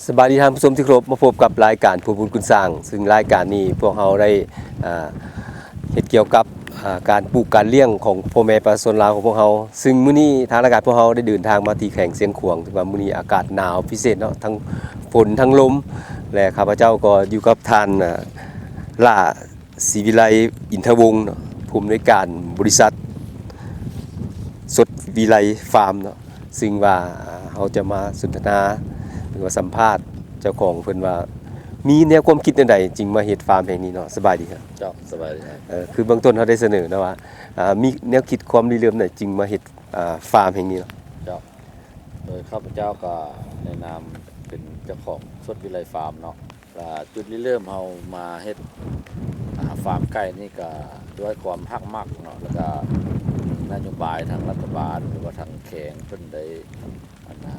ສະບາຍດີທ່ານຜູ້ຊົມທີ່ເຄົາລົບ, ມາພົບກັບລາຍການພູບຸນກຸນຊ້າງ, ຊຶ່ງລາຍການນີ້ພວກເຮົາໄດ້ ອ່າ ເຮັດກ່ຽວກັບ ອ່າ ການປູກການລ້ຽງຂອງພໍ່ແມ່ປະຊາຊົນລາວຂອງພວກເຮົາ. ຊຶ່ງມື້ນີ້ທາງລາຍການພວກເຮົາໄດ້ເດີນທາງມາທີ່ແຂວງຊຽງຂວາງ, ຖືວ່າມື້ນີ້ອາກາດໜາວພິເສດເນາະ, ທັງຝົນທັງລົມ ແລະ ຂ້າພະເຈົ້າກໍຢູ່ກັບທ່ານ ອ່າ ຫຼ້າ ສີວິໄລ ອິນທະວົງເນາະ, ຜູ້ອຳນວຍການບໍລິສັດສົດວິໄລຟາມເນາະ, ຊຶ່ງວ່າເຮົາຈະມາສົນທະນາ ຫຼືວ່າສຳພາດເຈົ້າຂອງເພິ່ນວ່າ ມີແນວຄວາມຄິດແນວໃດຈຶ່ງມາເຮັດຟາມແຫ່ງນີ້ເນາະ. ສະບາຍດີຄັບ. ເຈົ້າ ສະບາຍດີ. ເອີ ຄືເບື້ອງຕົ້ນເຮົາໄດ້ສະເໜີເນາະວ່າ ອ່າ ມີແນວຄິດຄວາມລິເລີ່ມໃດຈຶ່ງມາເຮັດ ອ່າ ຟາມແຫ່ງນີ້ເນາະ? ເຈົ້າ ໂດຍຂ້າພະເຈົ້າກໍໃນນາມເປັນເຈົ້າຂອງສົດວິໄລຟາມເນາະ. ກະຈຸດລິເລີ່ມເຮົາມາເຮັດ ອ່າ ຟາມໄກ່ນີ້ກະດ້ວຍຄວາມຮັກມັກເນາະ, ແລ້ວກະນະໂຍບາຍທາງລັດຖະບານ ຫຼືວ່າທາງແຂວງເພິ່ນໄດ້ ອັນນ່າ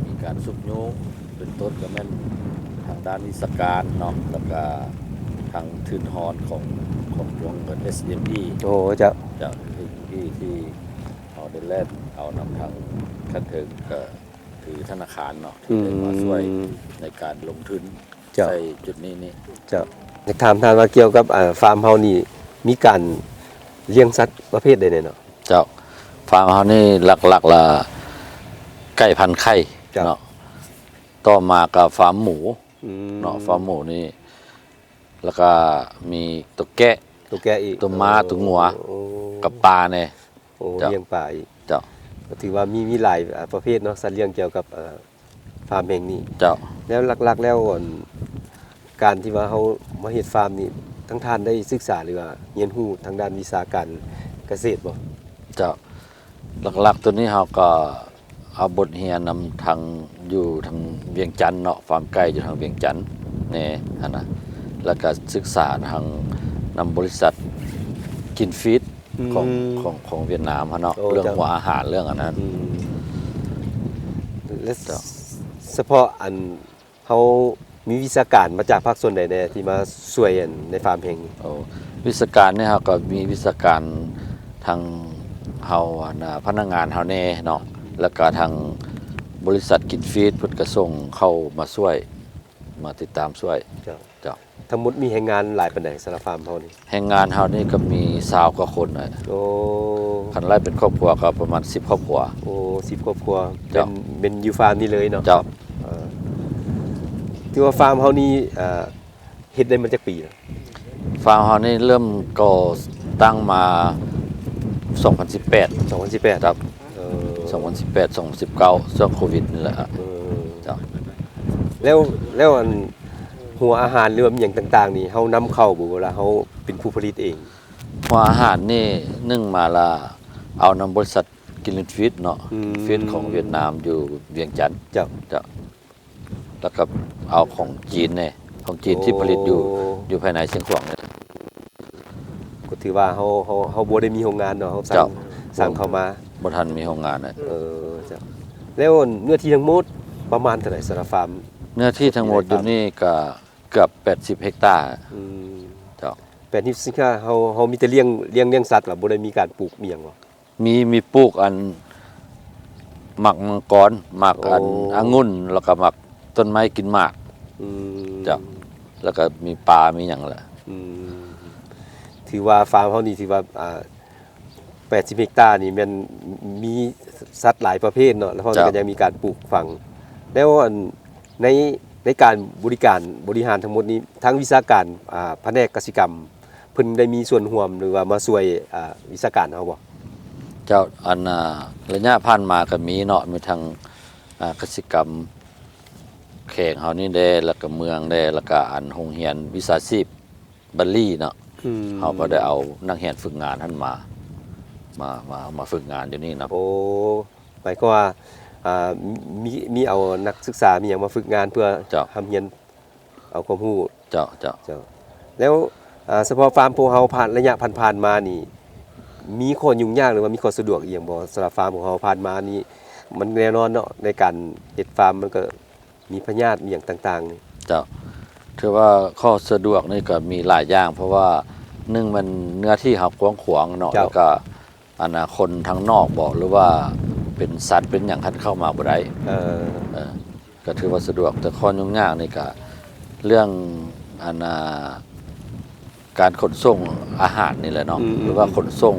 ມີການຊຸກຍູ້ ເປັນຕົ້ນກະແມ່ນທາງດ້ານວິຊາການເນາະ, ແລ້ວກະທາງທຶນຮອນຂອງ ຂອງວງເງິນ ເອສເອັມອີ ໂອ້ ເຈົ້າ ເຈົ້າ ເອສເອັມອີ ທີ່ເຮົາໄດ້ແລ່ນເອົານຳທາງຂັ້ນເທິງ ກະ ຄືທະນາຄານເນາະ ທີ່ໄດ້ມາຊ່ວຍ ອືມ ໃນການລົງທຶນ ເຈົ້າ ໃສ່ຈຸດນີ້ນີ້. ເຈົ້າ ຢາກຖາມທ່ານວ່າກ່ຽວກັບ ອ່າ ຟາມເຮົານີ້ມີການລ້ຽງສັດປະເພດໃດແດ່ເນາະ? ເຈົ້າ ຟາມເຮົານີ້ຫຼັກໆລະໄກ່ພັນໄຂ່ ເຈົ້າ ເນາະ, ຕໍ່ມາກະຟາມໝູ ອືມ ເນາະ, ຟາມໝູນີ້ ແລ້ວກະມີຕົວແກະ ຕົວແກະອີກ ຕົວມ້າ ໂອ້ ຕົວງົວ ໂອ້ ກັບປາແດ່ ໂອ້ ເຈົ້າ ລ້ຽງປາອີກ ເຈົ້າ ກໍຖືວ່າມີ ມີຫຼາຍ ອ່າ ປະເພດເນາະ ສັດລ້ຽງກ່ຽວກັບ ອ່າ ຟາມແຫ່ງນີ້ ເຈົ້າ ແລ້ວຫຼັກໆແລ້ວ ອັນ ການທີ່ວ່າເຮົາມາເຮັດຟາມນີ້ ທັງທ່ານໄດ້ສຶກສາ ຫຼືວ່າຮຽນຮູ້ທາງດ້ານວິຊາການກະເສດບໍ່? ເຈົ້າ ຫຼັກໆໂຕນີ້ເຮົາກໍເອົາບົດຮຽນນຳທາງ ຢູ່ທາງວຽງຈັນເນາະ, ຟາມໄກ່ຢູ່ທາງວຽງຈັນແດ່ຫັ້ນນະ, ແລ້ວກໍສຶກສາທາງນຳບໍລິສັດ Green Feed ຂອງ ອືມ ຂອງ ຂອງຫວຽດນາມຫັ້ນເນາະ, ໂອ້ ເລື່ອງ ເຈົ້າ ຫົວອາຫານ ເລື່ອງອັນນັ້ນ ອືມ ແລະ ເຈົ້າ ສະເພາະອັນ ເຮົາມີວິຊາການມາຈາກພາກສ່ວນໃດແດ່ທີ່ມາຊ່ວຍ ອັນ ໃນຟາມແຫ່ງນີ້? ໂອ້ ວິຊາການນີ້ເຮົາກໍມີວິຊາການທາງເຮົາ ອັນ ພະນັກງານເຮົາແດ່ເນາະ, ແລ້ວກໍທາງບໍລິສັດ Green Feed ເພິ່ນກໍສົ່ງເຂົ້າມາຊ່ວຍ ມາຕິດຕາມຊ່ວຍ. ເຈົ້າ ເຈົ້າ ທັງໝົດມີແຮງງານຫຼາຍປານໃດສຳລັບຟາມເຮົານີ້? ແຮງງານເຮົານີ້ກໍມີຊາວກວ່າຄົນແຫຼະ. ໂອ້ ຄັນໄລ່ເປັນຄອບຄົວກໍປະມານສິບຄອບຄົວ. ໂອ້ ສິບຄອບຄົວ. ເຈົ້າ ແມ່ນ ແມ່ນຢູ່ຟາມນີ້ເລີຍເນາະ? ເຈົ້າ ເອີ ຖືວ່າຟາມເຮົານີ້ ເອີ ເຮັດໄດ້ມາຈັກປີແລ້ວ? ຟາມເຮົານີ້ເລີ່ມກໍ່ຕັ້ງມາສອງພັນສິບແປດ. ສອງພັນສິບແປດ. ເອີ ສອງພັນສິບແປດ ສອງພັນສິບເກົ້າ ຊ່ວງໂຄວິດນີ້ແຫຼະ. ເອີ ເຈົ້າ ແລ້ວ ແລ້ວອັນ ຫົວອາຫານ ຫຼືວ່າມີຫຍັງຕ່າງໆນີ້ ເຮົານຳເຂົ້າບໍ່ ເວລາເຮົາເປັນຜູ້ຜະລິດເອງ? ຫົວອາຫານນີ້ ໜຶ່ງມາລະເອົານຳບໍລິສັດ Green Feed ເນາະ, ອືມ Feed ຂອງຫວຽດນາມຢູ່ວຽງຈັນ. ເຈົ້າ ເຈົ້າ ແລ້ວກໍເອົາຂອງຈີນແດ່, ຂອງຈີນ ໂອ້ ທີ່ຜະລິດຢູ່ ຢູ່ພາຍໃນຊຽງຂວາງນີ້. ກໍຖືວ່າເຮົາ ເຮົາ ເຮົາບໍ່ໄດ້ມີໂຮງງານເນາະ, ເຮົາສັ່ງ ເຈົ້າ ສັ່ງເຂົ້າມາ. ບໍ່ທັນມີໂຮງງານນະ. ເອີ ເຈົ້າ ແລ້ວເນື້ອທີ່ທັງໝົດປະມານເທົ່າໃດສຳລັບຟາມ? ເນື້ອທີ່ທັງໝົດຢູ່ນີ້ກໍເກືອບແປດສິບເຮັກຕາ. ອືມ ເຈົ້າ ແປດສິບເຮັກຕາ ເຮົາ ເຮົາມີແຕ່ລ້ຽງ ລ້ຽງ ລ້ຽງສັດ ແລ້ວບໍ່ໄດ້ມີການປູກມີຫຍັງບໍ່? ມີ ມີປູກອັນ ໝາກມັງກອນ ໝາກອັນ ໂອ້ ອະງຸ່ນ ແລ້ວກໍໝາກຕົ້ນໄມ້ກິນໝາກ. ອືມ ເຈົ້າ ແລ້ວກໍມີປາ ມີຫຍັງແຫຼະ. ອືມ ຖືວ່າຟາມເຮົານີ້ຖືວ່າ ອ່າ ແປດສິບເຮັກຕານີ້ແມ່ນມີສັດຫຼາຍປະເພດເນາະ, ແລ້ວພວກນີ້ ເຈົ້າ ກໍຍັງມີການປູກຝັງ. ແລ້ວອັນ ໃນ ໃນການບໍລິການບໍລິຫານທັງໝົດນີ້ ທາງວິຊາການ ອ່າ ພະແນກກະສິກຳ ເພິ່ນໄດ້ມີສ່ວນຮ່ວມ ຫຼືວ່າມາຊ່ວຍ ອ່າ ວິຊາການເຮົາບໍ່? ເຈົ້າ ອັນ ອ່າ ໄລຍະຜ່ານມາກໍມີເນາະ, ມີທັງ ອ່າ ກະສິກຳແຂວງເຮົານີ້ແດ່ ແລ້ວກໍເມືອງແດ່ ແລ້ວກໍອັນໂຮງຮຽນວິຊາຊີບ ບັນລີເນາະ. ອືມ ເຮົາກໍໄດ້ເອົານັກຮຽນຝຶກງານຫັ້ນມາ ມາ ມາ ມາຝຶກງານຢູ່ນີ້ນຳ. ໂອ້ ໝາຍຄວາມວ່າ ອ່າ ມີ ມີເອົານັກສຶກສາ ມີຫຍັງມາຝຶກງານເພື່ອ ເຈົ້າ ຮ່ຳຮຽນເອົາຄວາມຮູ້. ເຈົ້າ ເຈົ້າ ເຈົ້າ ແລ້ວ ອ່າ ສະເພາະຟາມພວກເຮົາຜ່ານ ໄລຍະຜ່ານໆມານີ້ ມີຂໍ້ຫຍຸ້ງຍາກ ຫຼືວ່າມີຂໍ້ສະດວກອີ່ຫຍັງບໍ່? ສຳລັບຟາມຂອງເຮົາຜ່ານມານີ້ ມັນແນ່ນອນເນາະ ໃນການເຮັດຟາມມັນກໍ ມີພະຍາດ ມີຫຍັງຕ່າງໆນີ້. ເຈົ້າ ຖືວ່າຂໍ້ສະດວກນີ້ກໍມີຫຼາຍຢ່າງ ເພາະວ່າໜຶ່ງແມ່ນເນື້ອທີ່ເຮົາກວ້າງຂວາງເນາະ. ເຈົ້າ ແລ້ວກໍອັນນ່າ ຄົນທາງນອກບໍ ຫຼືວ່າເປັນສັດເປັນຫຍັງ ຄັນເຂົ້າມາບໍ່ໄດ້. ເອີ ເອີ ກໍຖືວ່າສະດວກ, ແຕ່ຂໍ້ຫຍຸ້ງຍາກນີ້ກໍເລື່ອງ ອັນ ອ່າ ການຂົນສົ່ງອາຫານນີ້ແຫຼະເນາະ ອືມໆໆ ຫຼືວ່າຂົນສົ່ງ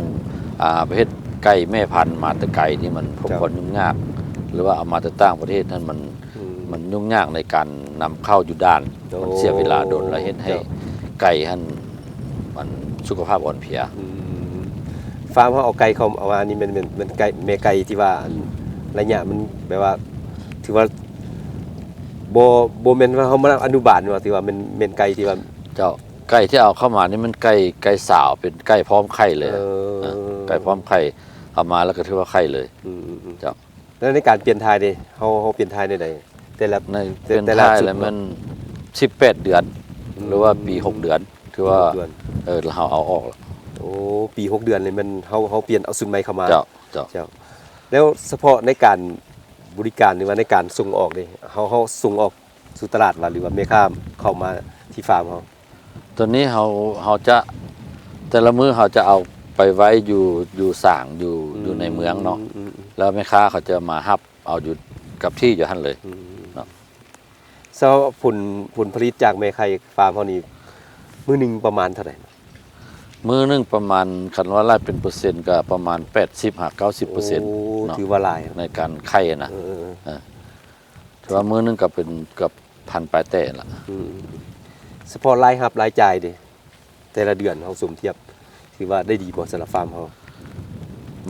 ອ່າ ປະເພດໄກ່ແມ່ພັນມາແຕ່ໄກນີ້ ມັນພົບ ເຈົ້າ ຄວາມຫຍຸ້ງຍາກ ຫຼືວ່າເອົາມາແຕ່ຕ່າງປະເທດນັ້ນ ມັນ ອືມ ມັນຫຍຸ້ງຍາກໃນການນຳເຂົ້າຢູ່ດ່ານ ໂອ້ ມັນເສຍເວລາດົນ ແລະເຮັດໃຫ້ ເຈົ້າ ໄກ່ຫັ້ນ ມັນສຸຂະພາບອ່ອນເພຍ. ອືມ ຟາມເຮົາເອົາໄກ່ເຂົ້າ ເອົາມານີ້ແມ່ນ ແມ່ນ ແມ່ນໄກ່ ແມ່ໄກ່ທີ່ວ່າ ອັນ ໄລຍະມັນແບບວ່າ ຖືວ່າບໍ່ ບໍ່ແມ່ນວ່າເຮົາມາອະນຸບານ ຖືວ່າແມ່ນ ແມ່ນໄກ່ທີ່ວ່າ ເຈົ້າ ໄກ່ທີ່ເອົາເຂົ້າມານີ້ແມ່ນໄກ່ ໄກ່ສາວ ເປັນໄກ່ພ້ອມໄຂ່ເລີຍ. ເອີ ເອີ ໄກ່ພ້ອມໄຂ່ ເອົາມາແລ້ວກໍຖືວ່າໄຂ່ເລີຍ. ອືມໆໆ ເຈົ້າ. ແລ້ວໃນການປ່ຽນຖ່າຍເດ ເຮົາ ເຮົາປ່ຽນຖ່າຍແນວໃດ? ແຕ່ລະ ໃນ ແຕ່ ປ່ຽນຖ່າຍແລ້ວແມ່ນສິບແປດເດືອນ ອືມ ຫຼືວ່າປີຫົກເດືອນ ຖືວ່າ ປີຫົກເດືອນ ເອີ ແລ້ວເຮົາເອົາອອກແລ້ວ. ໂອ້ ປີຫົກເດືອນນີ້ແມ່ນເຮົາ ເຮົາປ່ຽນເອົາຊຸດໃໝ່ເຂົ້າມາ. ເຈົ້າ ເຈົ້າ ເຈົ້າ. ແລ້ວສະເພາະໃນການບໍລິການ ຫຼືວ່າໃນການສົ່ງອອກເດ ເຮົາ ເຮົາສົ່ງອອກສູ່ຕະຫຼາດຫວາ ຫຼືວ່າແມ່ຄ້າເຂົ້າມາທີ່ຟາມເຮົາ? ຕົວນີ້ເຮົາ ເຮົາຈະ ແຕ່ລະມື້ເຮົາຈະເອົາໄປໄວ້ຢູ່ ຢູ່ສາງ ຢູ່ ອືມ ຢູ່ໃນເມືອງເນາະ ອືມໆໆ ແລ້ວແມ່ຄ້າເຂົາຈະມາຮັບເອົາຢູ່ກັບທີ່ຢູ່ຫັ້ນເລີຍ ອືມ ເນາະ. ສຳລັບຜົນ ຜົນຜະລິດຈາກແມ່ໄຂ່ຟາມເຮົານີ້ ມື້ໜຶ່ງປະມານເທົ່າໃດ? ມື້ໜຶ່ງປະມານ ຄັນວ່າໄລ່ເປັນເປີເຊັນກໍປະມານແປດສິບຫາເກົ້າສິບເປີເຊັນ ໂອ້ ເນາະ ຖືວ່າຫຼາຍ ໃນການໄຂ່ນະ ເອີ ເອີ ເອີ ເອີ ຖືວ່າມື້ໜຶ່ງກໍເປັນເກືອບພັນປາຍແຕະລະ. ອືມ ສະເພາະລາຍຮັບລາຍຈ່າຍເດ ແຕ່ລະເດືອນເຮົາສົມທຽບ ຖືວ່າໄດ້ດີບໍ່ສຳລັບຟາມເຮົາ?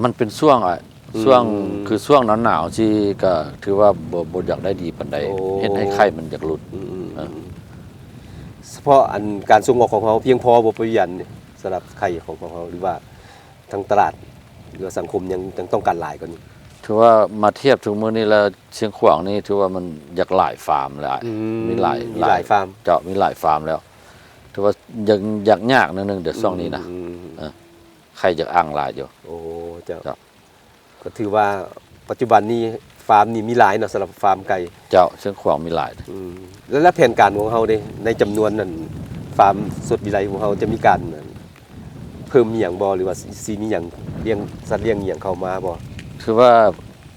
ມັນເປັນຊ່ວງ ອືມ ຊ່ວງ ຄືຊ່ວງໜາວໆ ຊິ ກໍຖືວ່າບໍ່ ບໍ່ຢາກໄດ້ດີປານໃດ ໂອ້ ເຮັດໃຫ້ໄຂ່ມັນຢາກຫຼຸດ. ອືມໆ ເອີ ສະເພາະອັນການສົ່ງອອກຂອງເຮົາພຽງພໍບໍ່ ປະຫຍັດ ສຳລັບໄຂ່ຂອງພວກເຮົາ ຫຼືວ່າທາງຕະຫຼາດ ຫຼືວ່າສັງຄົມຍັງ ຍັງຕ້ອງການຫຼາຍກວ່ານີ້? ຖືວ່າມາທຽບທຸກມື້ນີ້ແລ້ວ ຊຽງຂວາງນີ້ຖືວ່າມັນຢາກຫຼາຍຟາມຫຼາຍ ອືມ ມີຫຼາຍ ມີຫຼາຍ ຫຼາຍຟາມ ເຈົ້າ ມີຫຼາຍຟາມແລ້ວ ຖືວ່າຍັງຢາກຍາກໜ້ອຍໜຶ່ງເດ ອືມ ຊ່ວງນີ້ນະ ອືມ ເອີ ໄຂ່ຢາກອັ່ງຫຼາຍຢູ່. ໂອ້ ເຈົ້າ ເຈົ້າ ກໍຖືວ່າປັດຈຸບັນນີ້ຟາມນີ້ມີຫຼາຍເນາະ ສຳລັບຟາມໄກ່ ເຈົ້າ ຊຽງຂວາງມີຫຼາຍ. ອືມ ແລ້ວ ແລ້ວແຜນການຂອງເຮົາເດ ໃນຈຳນວນນັ້ນ ຟາມສົດວິໄລຂອງເຮົາຈະມີການເພີ່ມອີ່ຫຍັງບໍ່ ຫຼືວ່າຊິ ຊິມີຫຍັງລ້ຽງ ສັດລ້ຽງອີ່ຫຍັງເຂົ້າມາບໍ່? ຄືວ່າ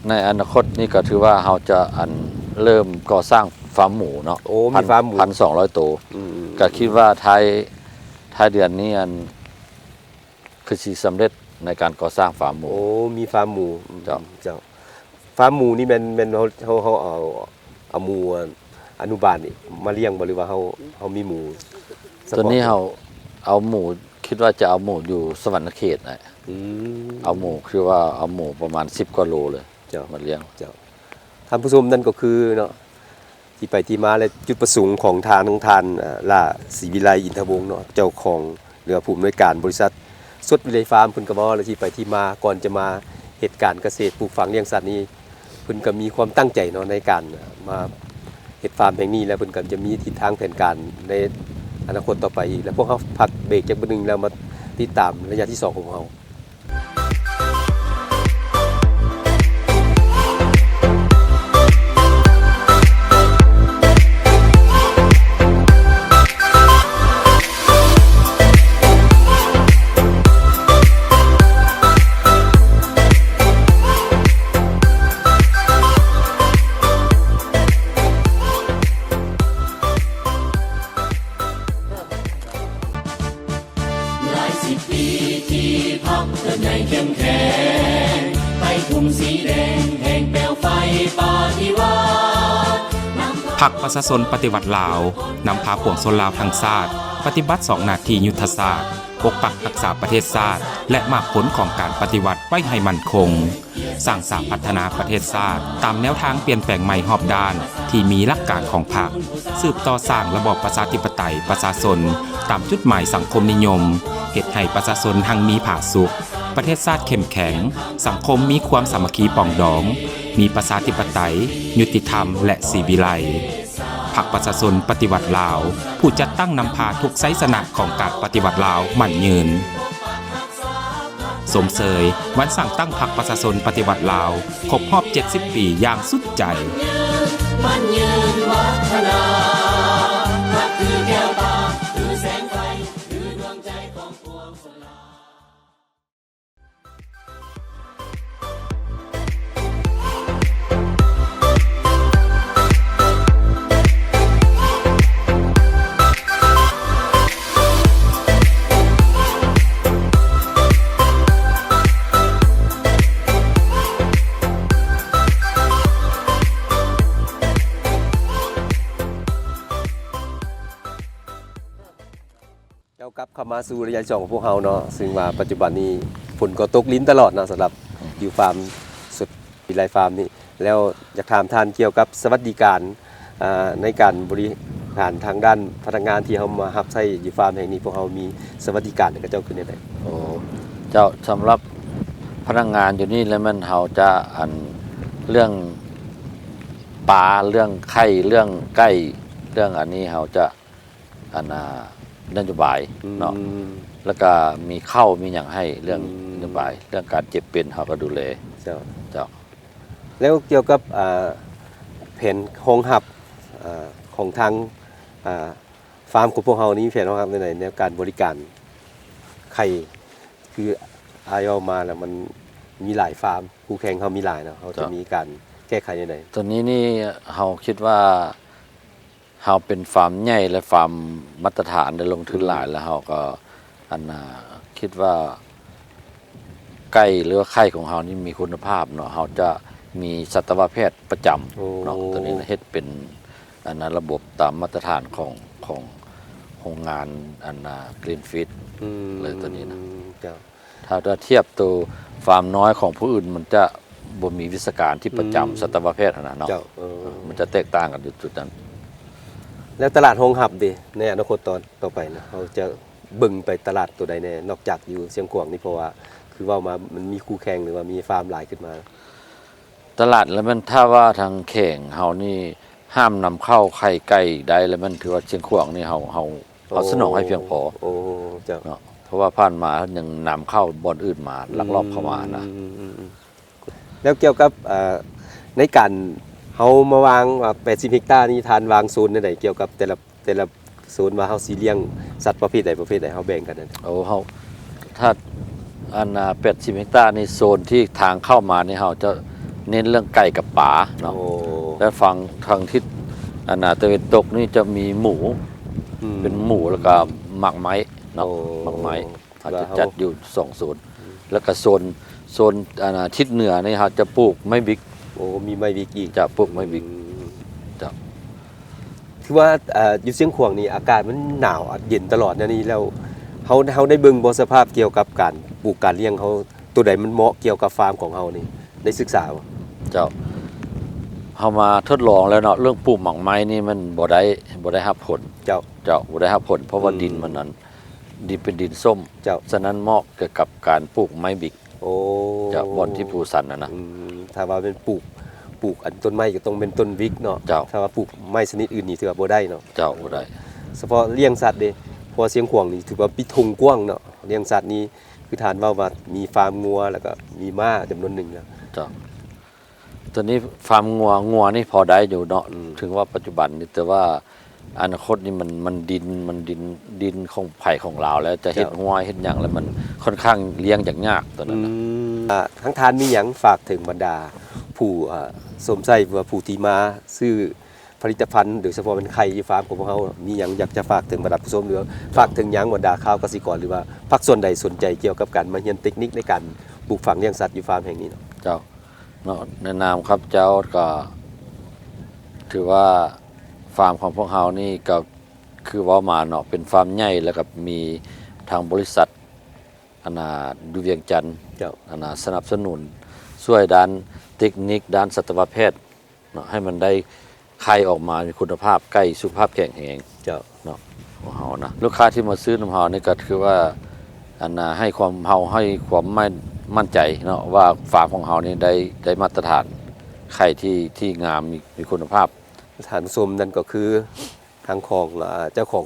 ໃນອະນາຄົດນີ້ກໍຖືວ່າເຮົາຈະ ອັນ ເລີ່ມກໍ່ສ້າງຟາມໝູເນາະ. ໂອ້ ມີຟາມໝູ ພັນສອງຮ້ອຍໂຕ. ອືມ ກໍຄິດວ່າທ້າຍ ທ້າຍເດືອນນີ້ ອັນ ຄືຊິສຳເລັດໃນການກໍ່ສ້າງຟາມໝູ. ໂອ້ ມີຟາມໝູ. ເຈົ້າ ເຈົ້າ. ຟາມໝູນີ້ແມ່ນ ແມ່ນເຮົາ ເຮົາ ເຮົາເອົາ ເອົາໝູອະນຸບານນີ້ມາລ້ຽງບໍ່ ຫຼືວ່າເຮົາ ເຮົາມີໝູສະເພາະ? ຕົວນີ້ເຮົາເອົາໝູ ຄິດວ່າຈະເອົາໝູຢູ່ສະຫວັນນະເຂດນະ. ອືມ ເອົາໝູ ຄືວ່າເອົາໝູປະມານສິບກວ່າໂລເລີຍ. ເຈົ້າ ມາລ້ຽງ. ເຈົ້າ. ທ່ານຜູ້ຊົມ ນັ້ນກໍຄືເນາະ ທີ່ໄປທີ່ມາ ແລະ ຈຸດປະສົງຂອງທ່ານ ຂອງທ່ານ ເອີ ຫຼ້າ ສີວິໄລ ອິນທະວົງ ເນາະ ເຈົ້າຂອງ ຫຼືວ່າຜູ້ອຳນວຍການບໍລິສັດສົດວິໄລຟາມ ເພິ່ນກໍເວົ້າແລ້ວທີ່ໄປທີ່ມາ ກ່ອນຈະມາເຮັດການກະເສດ ປູກຝັງລ້ຽງສັດນີ້ ເພິ່ນກໍມີຄວາມຕັ້ງໃຈເນາະ ໃນການ ເອີ ມາເຮັດຟາມແຫ່ງນີ້ ແລະ ເພິ່ນກໍຈະມີທິດທາງແຜນການໃນອະນາຄົດຕໍ່ໄປອີກ ແລະ ພວກເຮົາພັກເບຣກຈັກບຶດໜຶ່ງ ແລ້ວມາຕິດຕາມໄລຍະທີສອງຂອງພວກເຮົາ. ຫຼາຍສິບປີທີ່ພັກເຕີບໃຫຍ່ເຂັ້ມແຂງ ໄປທຸ່ມສີແດງແຫ່ງແປວໄຟປະຕິວັດ. ພັກປະຊາຊົນປະຕິວັດລາວ ນຳພາປວງຊົນລາວທັງຊາດ ປະຕິບັດສອງໜ້າທີ່ຍຸດທະສາດ ປົກປັກຮັກສາປະເທດຊາດ ແລະ ໝາກຜົນຂອງການປະຕິວັດໄວ້ໃຫ້ໝັ້ນຄົງ. ສ້າງສາພັດທະນາປະເທດຊາດຕາມແນວທາງປ່ຽນແປງໃໝ່ຮອບດ້ານທີ່ມີຫຼັກການຂອງພັກ, ສືບຕໍ່ສ້າງລະບອບປະຊາທິປະໄຕປະຊາຊົນຕາມຈຸດໝາຍສັງຄົມນິຍົມ, ເຮັດໃຫ້ປະຊາຊົນຮັ່ງມີຜາສຸກ, ປະເທດຊາດເຂັ້ມແຂງ, ສັງຄົມມີຄວາມສາມັກຄີປອງດອງ, ມີປະຊາທິປະໄຕ, ຍຸຕິທຳ ແລະ ສີວິໄລ. ພັກປະຊາຊົນປະຕິວັດລາວ ຜູ້ຈັດຕັ້ງນຳພາທຸກໄຊຊະນະຂອງການປະຕິວັດລາວໝັ້ນຍືນ. ຊົມເຊີຍວັນສ້າງຕັ້ງພັກປະຊາຊົນປະຕິວັດລາວ ຄົບຮອບເຈັດສິບປີຢ່າງສຸດໃຈ. ໝັ້ນຍືນວັດທະນາ ພັກຄືແກ້ວຕາ ຄືແສງໄຟ ຄືດວງໃຈຂອງປວງຊົນລາວ. ເຈົ້າ ກັບເຂົ້າມາສູ່ໄລຍະສອງຂອງພວກເຮົາເນາະ ຊຶ່ງວ່າປັດຈຸບັນນີ້ຝົນກໍຕົກລິນຕະຫຼອດເນາະ ສຳລັບຢູ່ຟາມສົດວິໄລຟາມນີ້ ແລ້ວຢາກຖາມທ່ານກ່ຽວກັບສະຫວັດດີການ ອ່າ ໃນການບໍລິຫານທາງດ້ານພະນັກງານທີ່ເຮົາມາຮັບໃຊ້ຢູ່ຟາມແຫ່ງນີ້ ພວກເຮົາມີສະຫວັດດີການໃຫ້ເຂົາເຈົ້າຄືແນວໃດ? ໂອ້ ເຈົ້າ ສຳລັບພະນັກງານຢູ່ນີ້ແລ້ວແມ່ນເຮົາຈະ ອັນ ເລື່ອງປາ ເລື່ອງໄຂ່ ເລື່ອງໄກ່ ເລື່ອງອັນນີ້ເຮົາຈະ ອັນນ່າ ນະໂຍບາຍເນາະ ອືມ ແລ້ວກະມີເຂົ້າມີຫຍັງໃຫ້ ເລື່ອງ ອືມ ນະໂຍບາຍ ເລື່ອງການເຈັບເປັນເຮົາກໍດູແລ ເຈົ້າ ເຈົ້າ ແລ້ວກ່ຽວກັບ ອ່າ ແຜນຮອງຮັບ ອ່າ ຂອງທາງ ອ່າ ຟາມຂອງພວກເຮົານີ້ ມີແຜນຮອງຮັບແນວໃດ ແນວການບໍລິການໄຂ່ ຄືອ້າຍເວົ້າມາແລ້ວ ມັນມີຫຼາຍຟາມ ຄູ່ແຂ່ງເຮົາມີຫຼາຍເນາະ ເຮົາຈະ ເຈົ້າ ມີການແກ້ໄຂແນວໃດ? ຕອນນີ້ນີ້ເຮົາຄິດວ່າ ເຮົາເປັນຟາມໃຫຍ່ ແລະ ຟາມມາດຕະຖານ ໄດ້ລົງທຶນຫຼາຍ ອືມ ແລ້ວເຮົາກໍ ອັນນ່າ ຄິດວ່າໄກ່ ຫຼືວ່າໄຂ່ຂອງເຮົານີ້ມີຄຸນນະພາບເນາະ ເຮົາຈະມີສັດຕະວະແພດປະຈຳ ໂອ້ ເນາະ ໂຕນີ້ນະ ເຮັດເປັນ ອັນນ່າ ລະບົບຕາມມາດຕະຖານຂອງ ຂອງໂຮງງານ ອັນນ່າ Green Feed ອືມ ເລີຍໂຕນີ້ນະ ເຈົ້າ. ຖ້າ ຖ້າທຽບໂຕຟາມນ້ອຍຂອງຜູ້ອື່ນ ມັນຈະບໍ່ມີວິຊາການທີ່ປະຈຳ ອືມ ສັດຕະວະແພດຫັ້ນນະເນາະ ເຈົ້າ ເອີ ເອີ ມັນຈະແຕກຕ່າງກັນຢູ່ຈຸດນັ້ນ. ແລ້ວຕະຫຼາດຮອງຮັບເດ ໃນອະນາຄົດຕອນຕໍ່ໄປນະ ເຮົາຈະເບິ່ງໄປຕະຫຼາດໂຕໃດແດ່ ນອກຈາກຢູ່ຊຽງຂວາງນີ້ ເພາະວ່າຄືເວົ້າມາ ມັນມີຄູ່ແຂ່ງ ຫຼືວ່າມີຟາມຫຼາຍຂຶ້ນມາ? ຕະຫຼາດລະແມ່ນ ຖ້າວ່າທາງແຂວງເຮົານີ້ຫ້າມນຳເຂົ້າໄຂ່ໄກ່ໄດ້ລະແມ່ນ ຖືວ່າຊຽງຂວາງນີ້ເຮົາ ເຮົາ ເຮົາສະໜອງໃຫ້ພຽງພໍ ໂອ້ ເຈົ້າ ເນາະ ເພາະວ່າຜ່ານມາຍັງນຳເຂົ້າບ່ອນອື່ນມາ ອືມ ລັກລອບເຂົ້າມານະ ອືມ ແລ້ວກ່ຽວກັບ ເອີ ໃນການເຮົາມາວາງວ່າ ແປດສິບເຮັກຕານີ້ ທ່ານວາງໂຊນແນວໃດ ກ່ຽວກັບແຕ່ລະ ແຕ່ລະໂຊນວ່າເຮົາຊິລ້ຽງສັດປະເພດໃດ ປະເພດໃດ ເຮົາແບ່ງກັນນັ້ນ? ໂອ້ ເຮົາ ຖ້າ ອັນນ່າ ແປດສິບເຮັກຕານີ້ ໂຊນທີ່ທາງເຂົ້າມານີ້ ເຮົາຈະເນັ້ນເລື່ອງໄກ່ກັບປາເນາະ ໂອ້ ແລະ ຝັ່ງທາງທິດ ອັນນ່າ ຕາເວັນຕົກນີ້ຈະມີໝູ ອືມ ເປັນໝູ ແລ້ວກໍໝາກໄມ້ເນາະ ໂອ້ ໝາກໄມ້ ເຮົາຈະຈັດຢູ່ສອງໂຊນ ແລ້ວກໍໂຊນ ໂຊນ ອັນນ່າ ທິດເໜືອນີ້ເຮົາຈະປູກໄມ້ວິກ ໂອ້ ມີໄມ້ວິກອີກ ຈະປູກໄມ້ວິກ ອືມ ເຈົ້າ ຖືວ່າ ເອີ ຢູ່ຊຽງຂວາງນີ້ອາກາດມັນໜາວເຢັນຕະຫຼອດແນວນີ້ ແລ້ວເຮົາ ເຮົາໄດ້ເບິ່ງບໍ່ ສະພາບກ່ຽວກັບການປູກການລ້ຽງເຮົາ ໂຕໃດມັນເໝາະກ່ຽວກັບຟາມຂອງເຮົານີ້ ໄດ້ສຶກສາບໍ່? ເຈົ້າ ເຮົາມາທົດລອງແລ້ວເນາະ ເລື່ອງປູກໝາກໄມ້ນີ້ມັນບໍ່ໄດ້ ບໍ່ໄດ້ຮັບຜົນ ເຈົ້າ ເຈົ້າ ບໍ່ໄດ້ຮັບຜົນ ເພາະວ່າ ອືມ ດິນມັນນັ້ນ ດິນເປັນດິນສົ້ມ ເຈົ້າ ສະນັ້ນເໝາະແກ່ກັບການປູກໄມ້ບິກ ໂອ້ ຈາກບ່ອນທີ່ພູຊັນຫັ້ນນະ ອືມ ຖ້າວ່າແມ່ນປູກ ປູກອັນຕົ້ນໄມ້ກໍຕ້ອງແມ່ນຕົ້ນວິກເນາະ ເຈົ້າ ຖ້າວ່າປູກໄມ້ຊະນິດອື່ນນີ້ຖືວ່າບໍ່ໄດ້ເນາະ ເຈົ້າ ບໍ່ໄດ້ ສະເພາະລ້ຽງສັດເດ ເພາະວ່າຊຽງຂວາງນີ້ຖືວ່າມີທົ່ງກວ້າງເນາະ ລ້ຽງສັດນີ້ ຄືທ່ານເວົ້າວ່າມີຟາມງົວ ແລ້ວກໍມີມ້າຈຳນວນໜຶ່ງແລ້ວ ເຈົ້າ ຕອນນີ້ຟາມງົວ ງົວນີ້ພໍໄດ້ຢູ່ເນາະ ອືມ ເຖິງວ່າປັດຈຸບັນນີ້ ແຕ່ວ່າ ອະນາຄົດນີ້ມັນ ມັນດິນ ມັນດິນ ດິນຂອງໃຜຂອງລາວແລ້ວ ຈະເຮັດ ເຈົ້າ ຮົ້ວເຮັດຫຍັງແລ້ວ ມັນຄ່ອນຂ້າງລ້ຽງຢາກຍາກຕອນນັ້ນນະ ອືມ ອ່າ ທາງທ່ານມີຫຍັງຝາກເຖິງບັນດາຜູ້ ເອີ ຊົມໃຊ້ ຫຼືວ່າຜູ້ທີ່ມາຊື້ຜະລິດຕະພັນ ໂດຍສະເພາະແມ່ນໄຂ່ຢູ່ຟາມຂອງພວກເຮົາ ມີຫຍັງຢາກຈະຝາກເຖິງບັນດາຜູ້ຊົມ ຫຼືວ່າຝາກເຖິງຫຍັງບັນດາຊາວກະສິກອນ ຫຼືວ່າພາກສ່ວນໃດສົນໃຈກ່ຽວກັບການມາຮຽນເຕັກນິກໃນການປູກຝັງລ້ຽງສັດຢູ່ຟາມແຫ່ງນີ້ເນາະ? ເຈົ້າ ເນາະ ໃນນາມຂ້າພະເຈົ້າກໍຖືວ່າຟາມຂອງພວກເຮົານີ້ກໍຄືເວົ້າມາເນາະ ເປັນຟາມໃຫຍ່ ແລ້ວກໍມີທາງບໍລິສັດ ອັນນ່າ ຢູ່ວຽງຈັນ ເຈົ້າ ອັນນ່າ ສະໜັບສະໜູນຊ່ວຍດ້ານເຕັກນິກ ດ້ານສັດຕະວະແພດ ເນາະ ໃຫ້ມັນໄດ້ໄຂ່ອອກມາມີຄຸນນະພາບ ໄກ່ສຸຂະພາບແຂງແຮງ ເຈົ້າ ເນາະ ຂອງເຮົານະ ລູກຄ້າທີ່ມາຊື້ນຳເຮົານີ້ກໍຖືວ່າ ອັນນ່າ ໃຫ້ຄວາມ ເຮົາໃຫ້ຄວາມໝັ້ນ ໝັ້ນໃຈເນາະ ວ່າຟາມຂອງເຮົານີ້ໄດ້ ໄດ້ມາດຕະຖານ ໄຂ່ທີ່ ທີ່ງາມ ມີ ມີຄຸນນະພາບ ທ່ານຜູ້ຊົມ ນັ້ນກໍຄື ທາງຂອງ ອາ ເຈົ້າຂອງ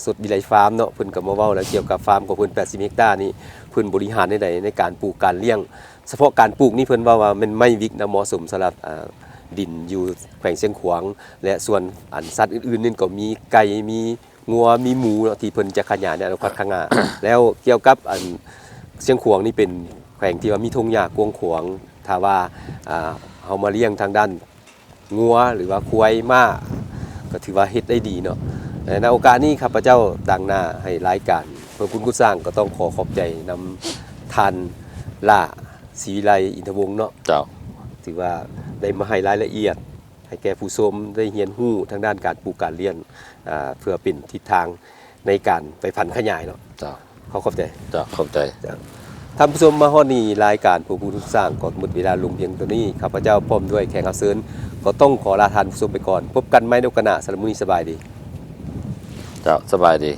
ສົດວິໄລຟາມເນາະ ເພິ່ນກໍມາເວົ້າແລ້ວກ່ຽວກັບຟາມຂອງເພິ່ນ ແປດສິບເຮັກຕານີ້ ເພິ່ນບໍລິຫານແນວໃດໃນການປູກການລ້ຽງ ສະເພາະການປູກນີ້ ເພິ່ນເວົ້າວ່າແມ່ນໄມ້ວິກນະ ເໝາະສົມສຳລັບ ອາ ດິນຢູ່ແຂວງຊຽງຂວາງ ແລະ ສ່ວນອັນສັດອື່ນໆນັ້ນກໍມີໄກ່ ມີງົວ ມີໝູເນາະ ທີ່ເພິ່ນຈະຂະຫຍາຍໃນອະນາຄົດຂ້າງໜ້າ ແລ້ວກ່ຽວກັບອັນຊຽງຂວາງນີ້ເປັນແຂວງທີ່ວ່າມີທົ່ງຫຍ້າກວ້າງຂວາງ ຖ້າວ່າ ອາ ເຮົາມາລ້ຽງທາງດ້ານ ງົວ ຫຼືວ່າຄວາຍມ້າ ກໍຖືວ່າເຮັດໄດ້ດີເນາະ ແລະ ໃນໂອກາດນີ້ ຂ້າພະເຈົ້າຕາງໜ້າໃຫ້ລາຍການເພື່ອບຸນກຸດສ້າງ ກໍຕ້ອງຂໍຂອບໃຈນຳທ່ານຫຼ້າ ສີວິໄລ ອິນທະວົງເນາະ ເຈົ້າ ຖືວ່າໄດ້ມາໃຫ້ລາຍລະອຽດ ໃຫ້ແກ່ຜູ້ຊົມໄດ້ຮຽນຮູ້ທາງດ້ານການປູກການລ້ຽງ ອາ ເພື່ອເປັນທິດທາງ ໃນການໄປຜັນຂະຫຍາຍເນາະ. ເຈົ້າ ຂໍຂອບໃຈ. ເຈົ້າ ຂອບໃຈ. ເຈົ້າ ທ່ານຜູ້ຊົມ ມາຮອດນີ້ລາຍການຜູ້ບຸກທຸກສ້າງກໍໝົດເວລາລົງພຽງເທົ່ານີ້. ຂ້າພະເຈົ້າພ້ອມດ້ວຍແຂກຮັບເຊີນ ກໍຕ້ອງຂໍລາທ່ານຜູ້ຊົມໄປກ່ອນ. ພົບກັນໃໝ່ໃນໂອກາດໜ້າ. ສຳລັບມື້ນີ້ສະບາຍດີ. ເຈົ້າ ສະບາຍດີ.